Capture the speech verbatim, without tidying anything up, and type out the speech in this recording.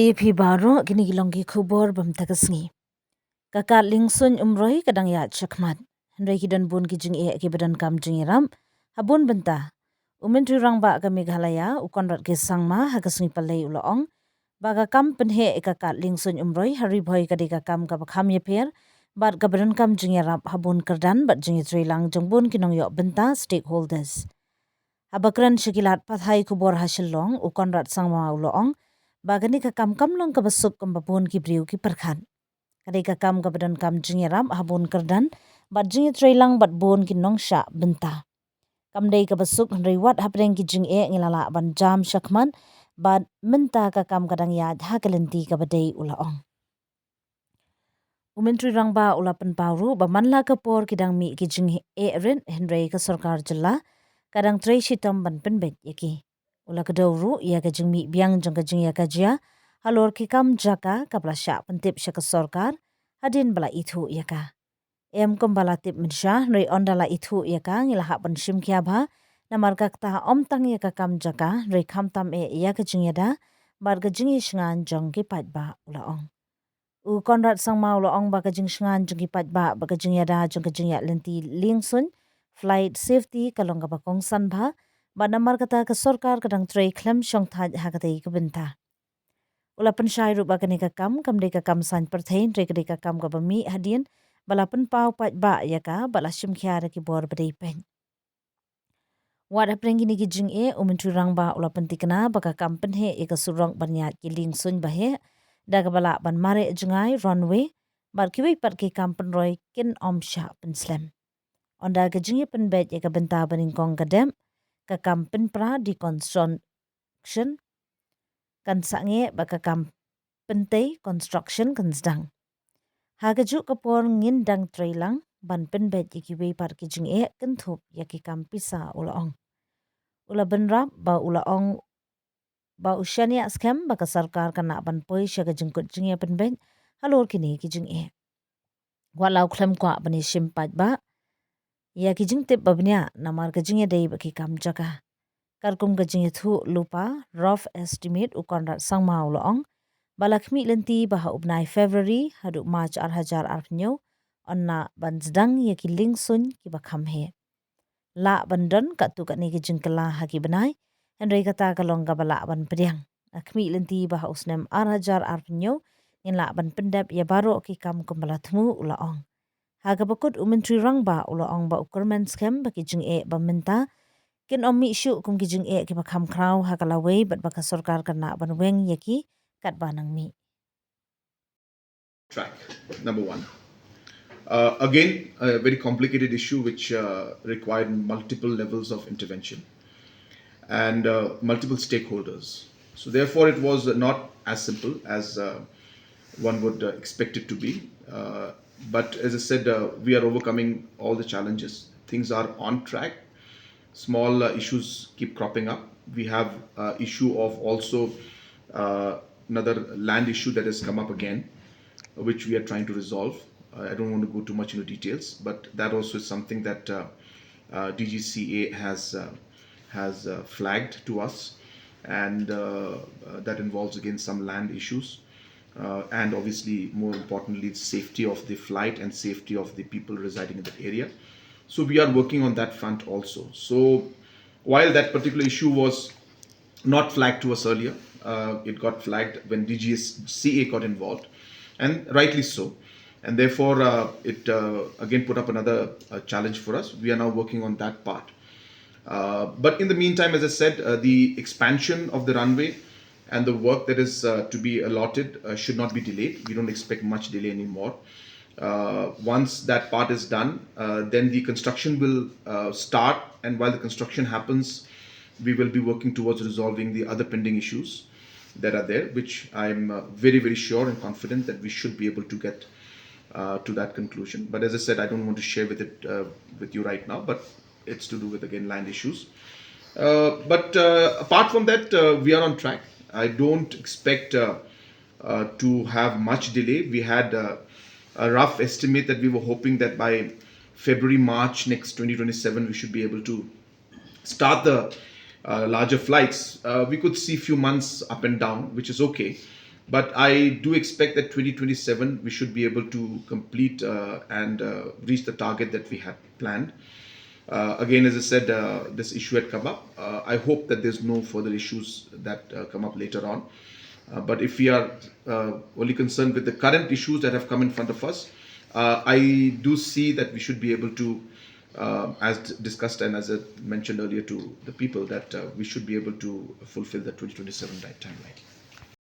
Ïa phi baroh, kine ki long ki khubor ba mynta ka sngi. Ka kad liengsuiñ Umroi ka dang ïaid shakhmat, hynrei ki don bun ki jingeh kiba donkam jingïarap ha bun bynta. U Myntri Rangbah ka Meghalaya, u Conrad K Sangma, ha ka sngi Palei u la ong ba ka kam pynheh ïa ka kad liengsuiñ Umroi ha Ri Bhoi ka dei ka kam kaba kham ïapher bad kaba donkam jingïarap ha bun kyrdan bad jingïatreilang jong bun ki nongïoh bynta, stakeholders. Haba kren sha ki lad pathai khubor ha Shillong, u Conrad Sangma u la ong ba kane ka kam kam long kaba suk kumba bun ki briew ki pyrkhat. Ka dei ka kam kaba donkam jingïarap ha bun kyrdan bad jingïatreilang bad bun ki nongshah bynta. Kam dei kaba suk, hynrei wat hapdeng ki jingeh ngi la lah ban jam shakhmat bad mynta ka kam ka dang ïaid ha ka lynti kaba dei, u la ong. U Myntri Rangbah u la pynpaw ruh ba man la ka por ki dang mih ki jingeh rit, hynrei ka sorkar jylla ka dang trei shitom ban pynbeit ïa ki. U la kdew ruh ïa ka jingmih biang jong ka jingïakajia halor ki kam jaka kaba la shah pyntip sha ka sorkar hadien ba la ithuh ïa ka. Em kumba la tip mynshuwa, hynrei ynda la ithuh ïa ka ngi la hap ban shim khia bha, namar ka ktah ym tang ïa ka kam jaka, hynrei khamtam eh ïa ka jingïada bad ka jingïashngaiñ jong ki paidbah, u la ong. U Conrad Sangma u la ong ba ka jingshngaiñ jong ki paidbah bad ka jingïada jong ka jingïaid lynti liengsuiñ, flight safety, ka long kaba kongsan bha, bad namar kata ka sorkar ka dang trei khlem shongthait ha katei ka bynta. U la pynshai ruh ba kane ka kam kam dei ka kam saiñ pyrthei, hynrei ka dei ka kam kaba mih hadien ba la pynpaw paidbah ïa ka bad la shim khia da ki bor ba dei peit. Wat hapdeng kine ki jingeh, u Myntri Rangbah u la pynthikna ba ka kam pynheh ïa ka surok ban ïaid ki liengsuiñ ba heh, da kaba lah ban mareh jngai, runway, bad kiwei pat ki kam pynroi kin ym shah pynslem. Ynda ka jingïapynbeit ïa ka bynta banyngkong ka dep, ka kam pynpra, deconstruction, kan sangeh bad ka kam pyntei, construction, kan sdang. Ha kajuh ka por ngin dang trei lang ban pynbeit ïa kiwei pat ki jingeh kynthup ïa ki kam pisa, u la ong. U la bynrap ba u la ong ba u shaniah skhem ba ka sorkar kan lah ban poi sha ka jingkut jingïapynbeit halor kine ki jingeh. Wat la u khlem kwah ban ïashim paidbah ïa ki jingtip ba bniah namar ka jingïadei bad ki kam jaka. Katkum ka jingïathuhlypa, rough estimate, u Conrad Sangma u la ong ba la khmih lynti ba ha u bnai February haduh March ar hajar arphew hynñiew yn lah ban sdang ïa ki liengsuiñ kiba kham heh. Lah ban don katto katne ki jingkylla ha ki bnai, hynrei kata ka long kaba lah ban pdiang. La khmih lynti ba ha u snem ar hajar arphew hynñiew ngin lah ban pyndep ïa baroh ki kam kumba la thmu, u la ong. Ha kaba kut, u Myntri Rangbah u la ong ba u kyrmen skhem ba ki jingeh ba mynta kin ym mih shuh kum ki jingeh kiba kham khraw ha ka lawei bad ba ka sorkar kan lah ban weng ïa ki katba nang mih. Track, number one. Uh, again, a very complicated issue which uh, required multiple levels of intervention and uh, multiple stakeholders. So, therefore, it was not as simple as uh, one would uh, expect it to be. Uh, but as I said, uh, we are overcoming all the challenges. Things are on track. Small uh, issues keep cropping up. We have uh, issue of also uh, another land issue that has come up again, which we are trying to resolve. Uh, I don't want to go too much into details, but that also is something that uh, uh, D G C A has uh, has uh, flagged to us, and uh, uh, that involves again some land issues, uh, and obviously, more importantly, the safety of the flight and safety of the people residing in that area. So we are working on that front also. So while that particular issue was not flagged to us earlier, uh, it got flagged when D G C A got involved, and rightly so. And therefore, uh, it uh, again put up another uh, challenge for us. We are now working on that part. Uh, but in the meantime, as I said, uh, the expansion of the runway and the work that is uh, to be allotted uh, should not be delayed. We don't expect much delay anymore. Uh, once that part is done, uh, then the construction will uh, start. And while the construction happens, we will be working towards resolving the other pending issues that are there, which I'm uh, very, very sure and confident that we should be able to get uh, to that conclusion. But as I said, I don't want to share with it uh, with you right now, but it's to do with, again, land issues. Uh, but uh, apart from that, uh, we are on track. I don't expect uh, uh, to have much delay. We had uh, a rough estimate that we were hoping that by February, March next twenty twenty-seven, we should be able to start the uh, larger flights. Uh, we could see few months up and down, which is okay. But I do expect that twenty twenty-seven we should be able to complete uh, and uh, reach the target that we had planned. Uh, again, as I said, uh, this issue had come up. Uh, I hope that there's no further issues that uh, come up later on. Uh, but if we are uh, only concerned with the current issues that have come in front of us, uh, I do see that we should be able to, uh, as d- discussed and as I mentioned earlier to the people, that uh, we should be able to fulfill the twenty twenty-seven di- timeline.